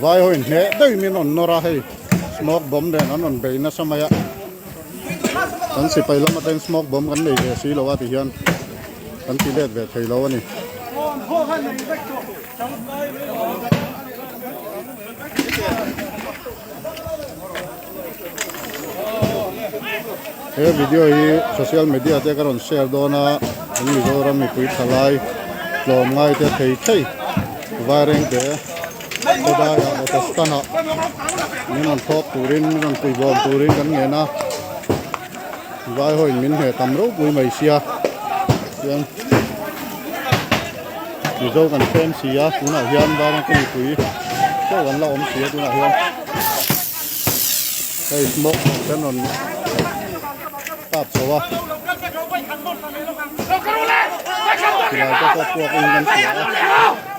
Vai ho in hneh daih min rawn nawr a hei smoke bomb nen an rawn bei nasa mai a kan sipai lam atangin smoke bomb kan nei ve si lo a ti hian kan ti let ve thei lo a ni. He video hi social media te ka rawn share dawn a an Mizoram mipui thalai tlawm ngai te thei thei vaireng te khawdai ah auto stand ah min rawn thawk turin min rawn pui bawm turin kan ngen a vai ho in min hne tam ropui mai sia chuan Mizo kan tlem si a tunah hian vaireng te mipui chauh an la awm si a tunah hian. Hei smoke bomb te an rawn kap chho a silai te pawh puak in kan hria a.